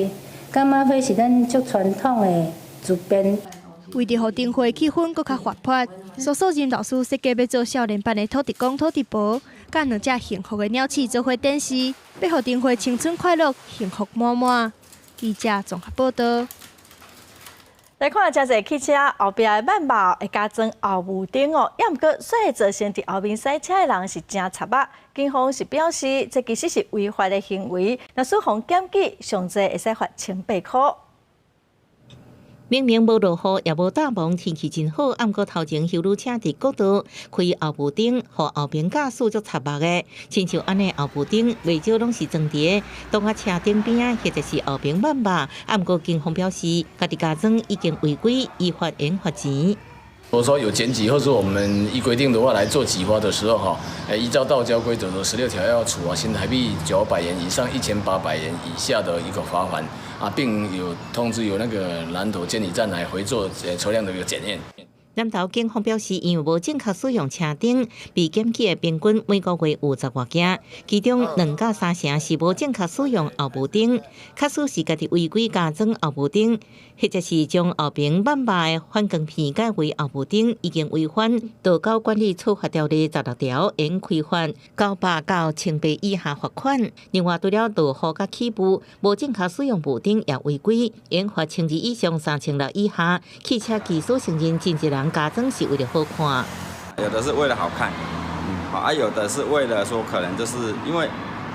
柑仔花是咱足傳統的竹編。為著予燈會氣氛閣較活潑，蘇素仁老師設計欲做少年版的土地公、土地婆，佮兩隻幸福的鳥鼠做伙展示，欲予燈會青春快樂、幸福滿滿。記者綜合報道。來看，誠濟汽車後壁的幔帽會加裝後霧燈哦，猶毋過，煞會造成佇後面駛車的人是誠插目。警方是表示，這其實是違法的行為，若使予檢舉，上濟會使罰1800箍。明明無落雨，也無罩霧，天氣真好。毋過頭前休旅車佇國道開後霧燈，予後邊駕駛足插目的。親像按呢後霧燈，袂少攏是裝佇擋仔車頂邊仔，或者是後邊幔帽。毋過警方表示，家己加裝已經違規，依法應罰錢。如果說有檢舉，或者我們依規定的話來做舉發的時候，哈，依照道交規則的16條，要處罰新台幣900元以上1800元以下的一個罰款，啊，並有通知由那個南投監理站來回做車輛的一個檢驗。南投警方表示，因為無正確使用車燈，被檢舉的平均每個月有10外件，其中2到3成是無正確使用後霧燈，確實是家己違規加裝後霧燈，或者是將後爿慢肉的反光片改為後霧燈，已經違反道交管理處罰條例16條，應開罰900到1800以下罰款。另外，除了落雨佮起霧，無正確使用霧燈也違規，應罰1200以上3600以下。汽車技師承認，真濟人加裝是為了好看，有的是為了好看，啊，有的是為了說可能就是因為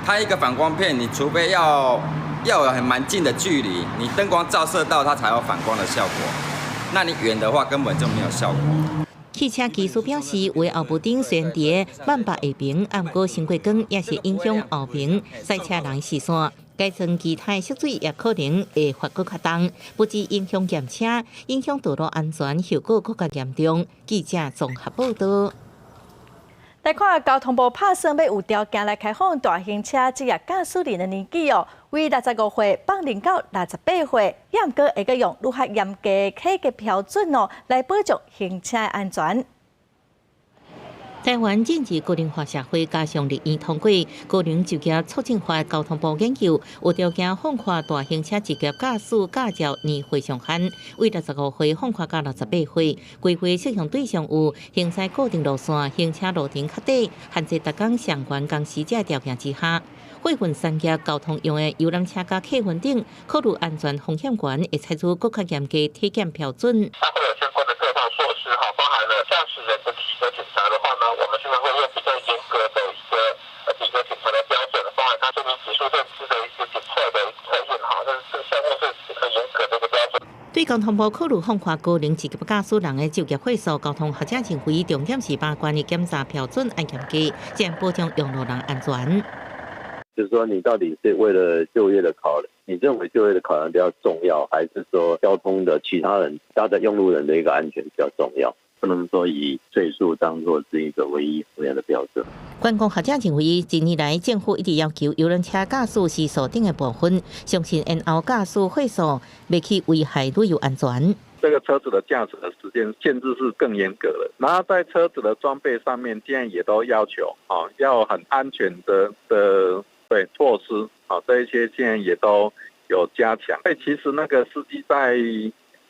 它一個反光片，你除非要有很蠻近的距離，你燈光照射到它才有反光的效果，那你遠的話根本就沒有效果。汽車技師表示，有的後霧燈雖然佇慢肉下爿，毋過傷過光也是影響後爿駛車人視線。改裝其他色水也可能會罰閣較重，不止影響驗車，影響道路安全，後果閣較嚴重。記者綜合報道。來看交通部拍算欲有條件來開放大型車職業駕駛人的年紀哦，為65歲放寬到68歲，也毋過會閣用愈較嚴格的體格標準哦，來保障行車安全。台灣進入高齡化社會，加上立院通過高齡就業促進法，交通部研究有條件放寬大型車職業駕駛駕照年歲上限，為65歲放寬到68歲。規劃適用對象有行駛固定路線、行車路程較短、限制逐工上懸工時這條件之下，貨運產業交通用的遊覽車佮客運等，考慮安全風險懸，會採取閣較嚴格體檢標準。它會有相關的各套措施，哈，包含了駕駛人的體格檢查的話呢，我們現在會用比較嚴格的一個體格檢查的標準，包含他睡眠指數認知的一些檢測的測驗，哈，這這個項目是很嚴格的一個標準。對交通部考慮放寬高齡職業駕駛人的就業歲數，交通學者認為重點是把關的檢查標準愛嚴格，才能保障用路人安全。就是說，你到底是為了就業的考量，你認為就業的考量比較重要，還是說交通的其他人、他的用路人的一個安全比較重要？不能說以歲數當作是一個唯一衡量的標準。觀光學者認為，近年來政府一直要求遊覽車駕駛時速頂的部分，相信延後駕駛歲數，袂去危害旅遊安全。這個車子的駕駛的時間限制是更嚴格了，然後在車子的裝備上面，現在也都要求啊，要很安全的對措施啊，這一些現在也都有加強。所以其實那個司機在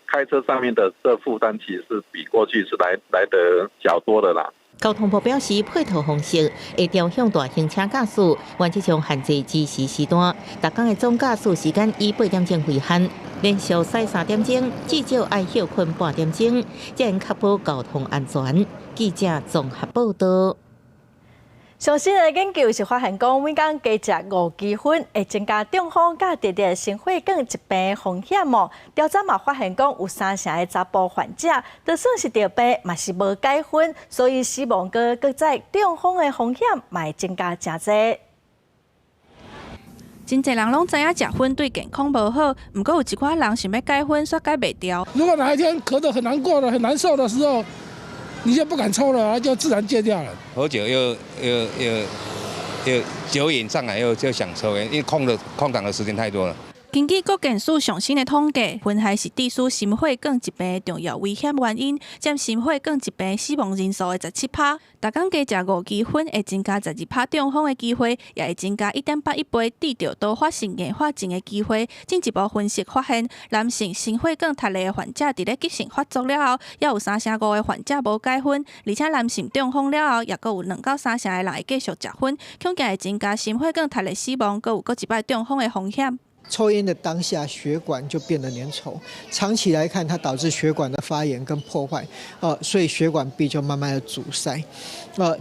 開車上面的這負擔，其實是比過去是來得小多的啦。交通部表示，配套方式會調向大型車駕駛，原則上限制計時時段，逐工的總駕駛時間以8點鐘為限，連續駛3點鐘，至少愛歇睏半點鐘，才能確保交通安全。記者綜合報道。上新的研究是發現講，每工加食5公分，會增加中風佮特定心血管疾病的風險哦。調查嘛發現講，有3成的查埔患者，就算是著病，嘛是無改薰，所以死亡閣閣再中風的風險嘛會增加誠濟。真濟人攏知影食薰對健康無好，毋過有一寡人想欲改薰，煞改袂牢。如果哪一天咳得很難過的、很難受的時候，你就不敢抽了，就自然戒掉了。喝酒又酒癮上來，又就想抽菸，因為空檔的時間太多了。根據國健署上新的統計，薰害是致使心血管疾病的重要危險原因，佔心血管疾病死亡人數的17趴。逐工加食5公分，會增加12趴中風的機會，也會增加1.81倍得著多發性硬化症的機會。進一步分析發現，男性心血管脫離的患者佇咧急性發作了後，猶有3.5成的患者無改薰，而且男性中風了後，猶閣有2到3成的人會繼續食薰，恐驚會增加心血管脫離死亡，閣有閣一擺中風的風險。抽菸的當下，血管就變得粘稠，長期來看，它導致血管的發炎跟破壞，所以血管壁就慢慢的阻塞，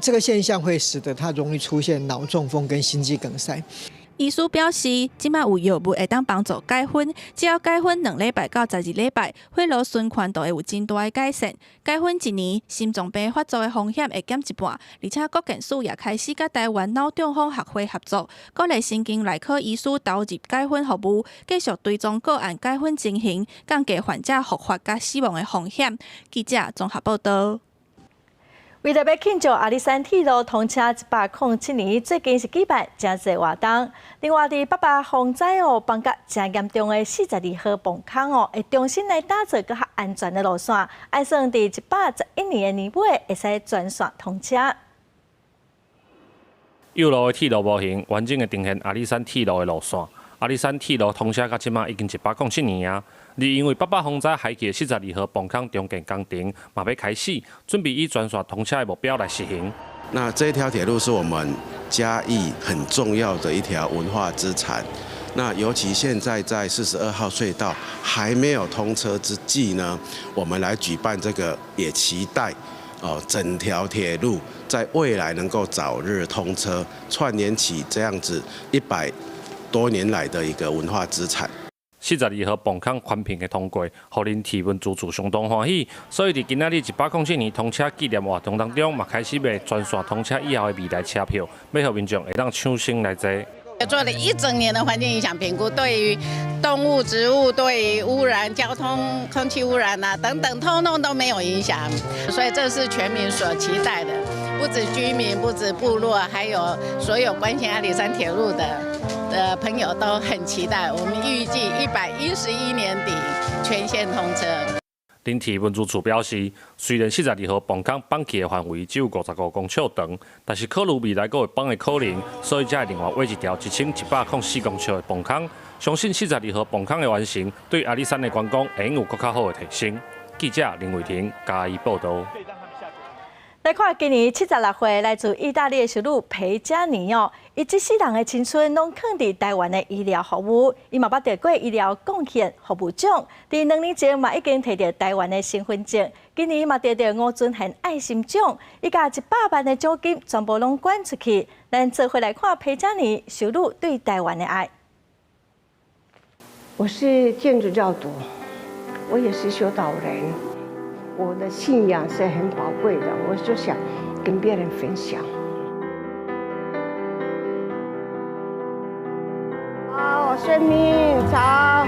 這個現象會使得它容易出現腦中風跟心肌梗塞。醫師表示，這擺有藥物會當幫助解昏，只要解昏2禮拜到12禮拜，血路循環就會有真大的改善。解昏一年，心臟病發作的風險會減一半。而且國健署也開始佮台灣腦中風學會合作，鼓勵神經內科醫師投入解昏服務，繼續追蹤個案解昏情形，降低患者復發佮死亡的風險。記者綜合報導。為著欲慶祝阿里山鐵路通車107年，最近是舉辦誠濟活動。另外，佇八八風災哦，崩甲誠嚴重的42號崩空哦，會重新來打造閣較安全的路線，按算佇111年的年尾會使全線通車。幼路的鐵路模型完整的呈現阿里山鐵路的路線。阿里山鐵路通車到這馬已經107年啊！而因為八八風災害去的42號崩空重建工程嘛欲開始，準備以全線通車的目標來實行。那這條鐵路是我們嘉義很重要的一條文化資產。那尤其現在在42號隧道還沒有通車之際呢，我們來舉辦這個，也期待哦，整條鐵路在未來能夠早日通車，串聯起這樣子100多年來的一個文化資產。42號磅空寬頻的通過，予林鐵文資處相當歡喜，所以佇今仔日107年通車紀念活動當中，嘛開始賣全線通車以後的未來車票，欲予民眾會當搶先來坐。做了一整年的環境影響評估，對於動物、植物、對於污染、交通、空氣污染啊等等，通通都沒有影響，所以這是全民所期待的，不止居民，不止部落，還有所有關心阿里山鐵路的朋友都很期待。我們預計111年底全線通車。林鐵文資處表示，雖然42號磅空綁起的範圍只有55公尺長，但是考慮未來閣會綁的可能，所以才會另外畫一條1104公尺的磅空。相信42號磅空的完成，對阿里山的觀光會有閣較好的提升。記者林慧婷嘉義報導。來看今年76歲來自意大利的修女裴佳妮哦，伊這世人的青春攏囥佇台灣的醫療服務，伊嘛捌得過醫療貢獻服務獎。佇2年前嘛已經提著台灣的身份證，今年嘛得著吳尊賢愛心獎，伊共100萬的獎金全部攏捐出去。咱做伙來看裴佳妮修女對台灣的愛。我是天主教徒，我也是修道人。我的信仰是很寶貴的，我就想跟別人分享。好，順民早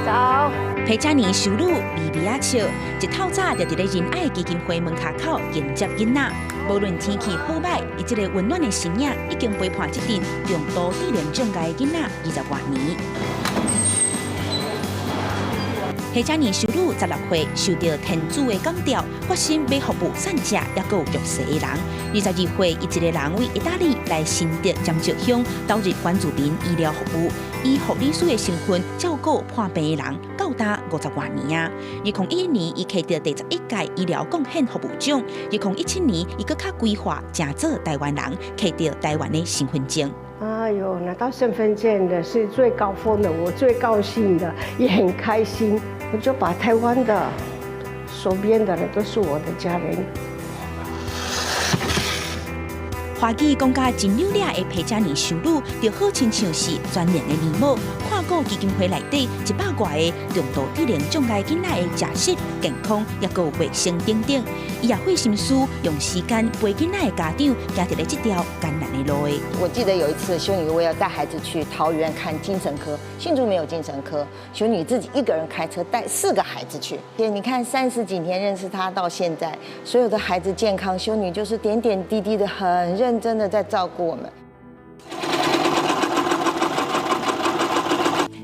早。裴佳妮修女微微仔笑，一透早就佇咧仁愛基金會門跤口迎接囡仔。無論天氣好䆀，伊這個溫暖的身影已經陪伴這陣重度智能障礙的囡仔20外年。裴佳妮修女16歲受著天主的感召，決心欲服務散者，抑閣有弱勢的人。22歲，伊一个人為意大利來新竹尖石鄉投入原住民醫療服務，以護理師的身份照顧破病的人，到達50外年啊！2011年，伊獲得第11屆醫療貢獻服務獎。2017年，伊閣較規劃誠做台灣人，獲得台灣的身份證。哎呦，拿到身份證的是最高峰的，我最高興的，也很開心。我就把台灣的手邊的人都是我的家人。華語講甲真溜掠的裴佳妮修女，就好親像是全能的尼姆，看顧基金會內底100外個重度智能障礙囡仔的食食、健康，抑閣有衛生等等。伊也費心思用時間陪囡仔的家長，行佇咧這條艱難的路的。我記得有一次，修女為了帶孩子去桃園看精神科，新竹沒有精神科，修女自己一個人開車帶4個孩子去。你看30幾年認識她到現在，所有的孩子健康，修女就是點點滴滴的很認真的在照顧我們。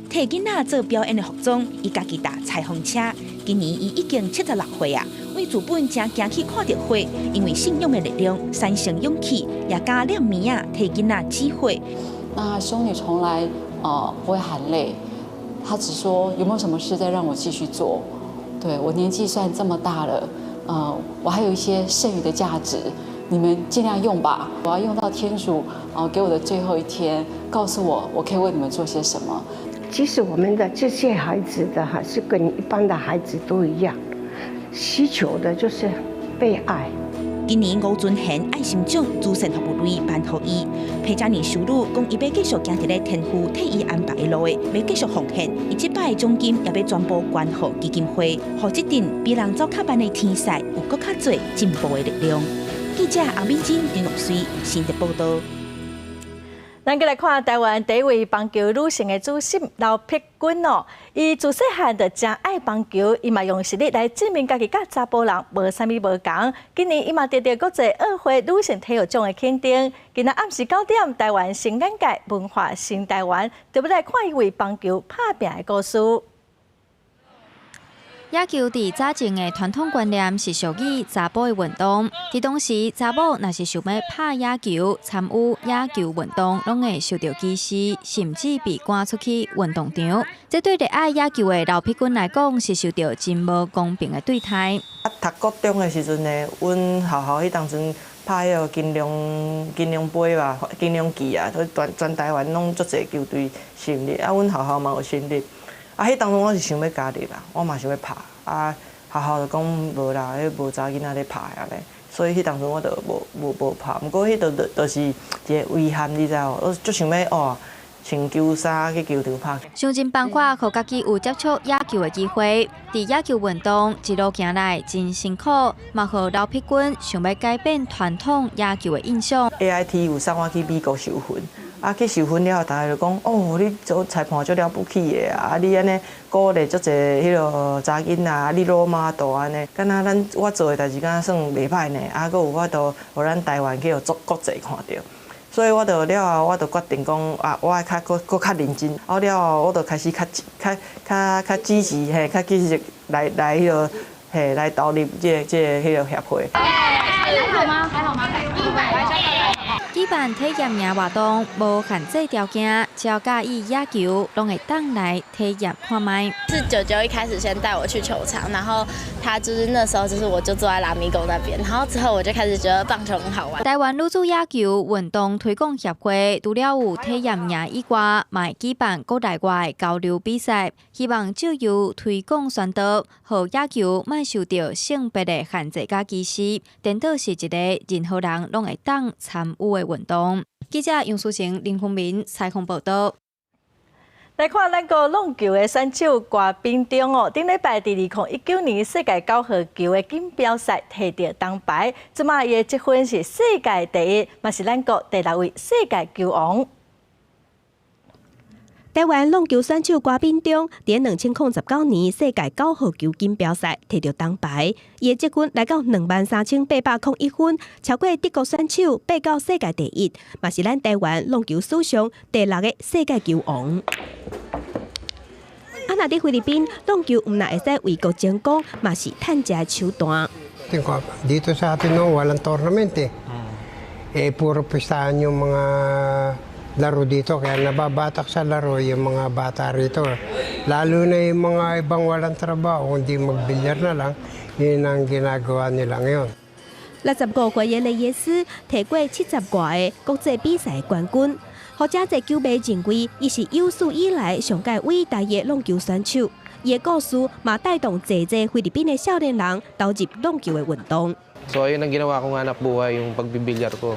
替囡仔做表演的服裝，伊家己搭裁縫車。今年伊已經76歲啊，為自本誠驚去看著血，因為信仰的力量產生勇氣，也敢念物仔替囡仔止血。那修女從來不會喊累，她只說有沒有什麼事再讓我繼續做。對，我年紀算這麼大了，我還有一些剩餘的價值，你們盡量用吧。我要用到天主給我的最後一天，告訴我我可以為你們做些什麼。其實我們的這些孩子的哈，是跟一般的孩子都一樣，需求的就是被愛。今年吳尊賢愛心獎慈善服務隊頒予伊。皮加尼修女講，伊欲繼續行佇咧天父替伊安排的路的，欲繼續奉獻。伊這擺的獎金也欲全部捐予基金會，予這陣比人走較慢的天使有閣較濟進步的力量。記者阿敏珍、林玉水新竹報導。咱閣來看台灣第一位棒球女性的主審劉碧君哦，伊自細漢就誠愛棒球，伊嘛用實力來證明家己佮查埔人無啥物無仝。今年伊嘛得著國際奧會女性體育獎的肯定。今仔暗時9點，台灣新眼界文化新台灣，就欲來看伊為棒球拍拚的故事。野球佇早前的傳統觀念是屬於查埔的運動。佇當時，查某若是想欲拍野球、參與野球運動，攏會受著歧視，甚至被趕出去運動場。這對熱愛野球的劉碧君來講，是受著真無公平的對待。啊，讀國中的時陣呢，阮學校彼當陣拍彼個金龍金龍杯吧，金龍季啊，全全台灣攏足濟球隊成立，啊，阮學校嘛有成立。啊，彼當陣我是想欲加入啦，我嘛想欲拍，啊，學校就講無啦，彼無查囡仔咧拍按呢，所以彼當陣我就無無無拍。毋過彼就就是一個遺憾，你知無？我足想欲哦，穿球衫去球場拍。想盡辦法，予家己有接觸野球的機會。佇野球運動一路行來真辛苦，嘛予劉碧君想欲改變傳統野球的印象。 AIT 有送我去美國受訓。啊，去受訓了後，大家就講：哦，你做裁判足了不起的啊！你按呢鼓勵足濟彼个查囡仔，你 role model 按呢。敢若咱我做的代誌，敢若算袂歹呢。啊，閣有法度予咱台灣去予國國際看著。所以我就了後，我就決定講啊，我愛較閣閣較認真。啊了後，我就開始較較較較積極嘿，較積極來來彼个嘿來投入這個這個彼个協會。還好嗎？還好嗎？舉辦體驗營活動，無限制條件，只要佮意野球，攏會當來體驗看覓。是舅舅一開始先帶我去球場，然後他就是那時候就是我就坐在拉米狗那邊，然後之後我就開始覺得棒球很好玩。台灣女子野球運動推廣協會除了有體驗營以外，嘛會舉辦國內外交流比賽，希望藉由推廣宣導，予野球莫受著性別的限制佮歧視，顛倒是一個任何人攏會當參與的運動。記者楊書成、林宏明採訪報導。來看咱國挵球的選手郭秉忠哦，頂禮拜佇2019年世界九號球的錦標賽提著銅牌，這馬伊的積分是世界第一，嘛是咱國第六位世界球王。台灣挵球選手郭秉忠，佇2019年世界九號球錦標賽提著銅牌，伊的積分來到23,801分，超過德國選手，爬到世界第一，嘛是咱台灣挵球史上第六个世界球王。啊，若佇菲律賓挵球，毋但會使為國爭光，嘛是趁食的手段。 Dito sa atin no, walang tournament eh. Eh, puro pistahan yung mga laro dito, kaya nababatak sa laro yung mga bata rito. Lalo na yung mga ibang walang trabaho, kundi magbilyar na lang, yun ang ginagawa nila ngayon. 65歲的雷耶斯提過70外个國際比賽冠軍，予遮濟球迷認為伊是有史以來上蓋偉大的挵球選手。伊的故事嘛帶動濟濟菲律賓的少年人投入挵球的運動。 So ayun ang ginawa kong hanap buhay, yung pagbibilyar ko.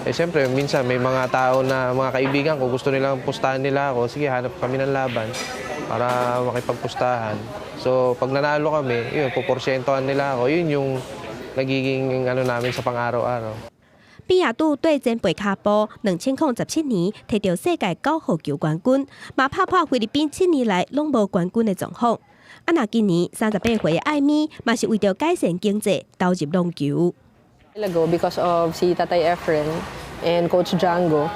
Eh siyempre, minsan may mga tao na mga kaibigan ko, gusto nilang pustahan nila ako. Sige, hanap kami ng laban para makipagpustahan. So pag nanalo kami, yun, puporsyentohan nila ako. Yun yung nagiging ano namin sa pang-araw-araw. 比亞杜對前輩跤步，2017年提著世界九號球冠軍，嘛拍破菲律賓7年來攏無冠軍的狀況。啊，若今年38歲的艾米，嘛是為著改善經濟投入挵球。 Ago because of si Tatay Efren and Coach Django,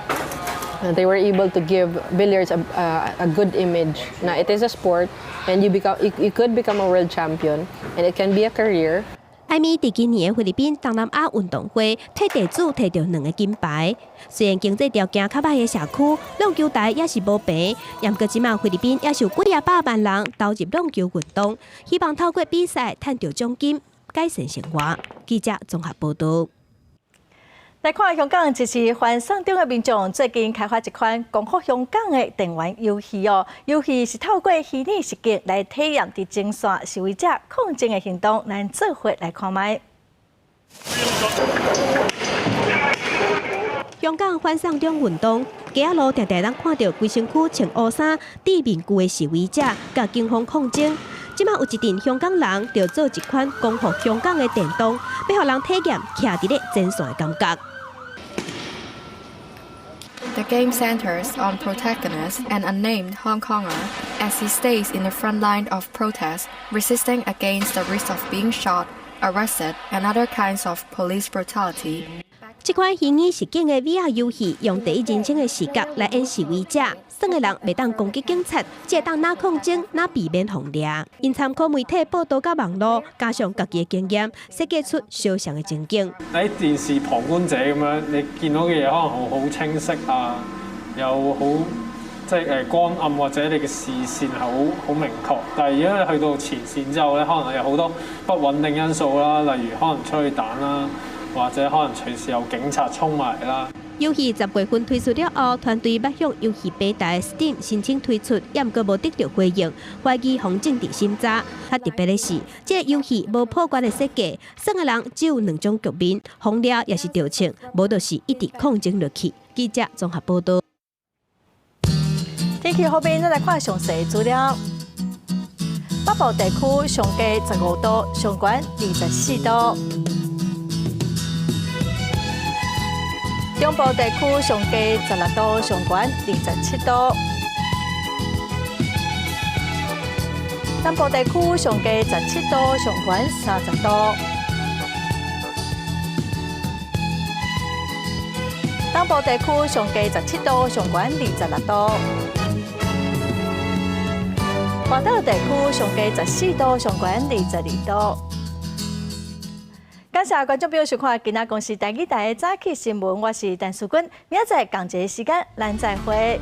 they were able to give billiards a good image. Na it is a sport and you could become a world champion and it can be a career. 艾米佇今年的菲律賓東南亞運動會替地主提著兩个金牌。雖然經濟條件較䆀的社區，挵球台也是無平，毋過這馬菲律賓也是有幾仔百萬人投入挵球運動，希望透過比賽趁著獎金，改善生活。記者綜合報導。來看香港支持反送中的民眾最近開發一款光復香港的電玩遊戲哦，遊戲是透過虛擬實境來體驗佇前線示威者抗爭的行動，咱做伙來看覓。香港反送中運動，街仔路定定通看著規身軀穿烏衫、戴面具的示威者，佮警方抗爭。這馬有一陣香港人，就做一款光復香港的電動，欲予人體驗徛佇咧前線的感覺。 The game centers on protagonist, an unnamed Hong Konger, as he stays in the front line of protest, resisting against the risk of being shot, arrested, and other kinds of police brutality. 這款虛擬實境的 VR 遊戲，用第一人稱的視角來演示威者，耍的人袂當攻擊警察，只會當若抗爭，若避免予掠。𪜶參考媒體報道佮網路，加上家己的經驗，設計出相像的情景。喺電視旁觀者咁樣，你見到嘅嘢可能好好清晰啊，又好即係光暗或者你嘅視線係好好明確。但係而家去到前線之後咧，可能有好多不穩定因素啦，例如可能催淚彈啦，或者可能隨時有警察衝埋嚟啦。遊戲10月份推出了後，團隊捌向遊戲平台 Steam 申請推出，也毋過無得著回應，懷疑予政治審查。較特別的是，這個遊戲無破關的設計，耍的人只有兩種局面：予掠抑是著槍，無就是一直抗爭落去。記者綜合報道。天氣方面，咱來看詳細資料。北部地區上低15度，上懸24度。中部地區上低16度，上懸27度；南部地區上低17度，上懸30度；東部地區上低17度，上懸26度；外島地區上低14度，上懸22度。感謝觀眾朋友收看今仔公視台語台的早起新聞，我是陳淑君，明仔載仝一个時間，咱再會。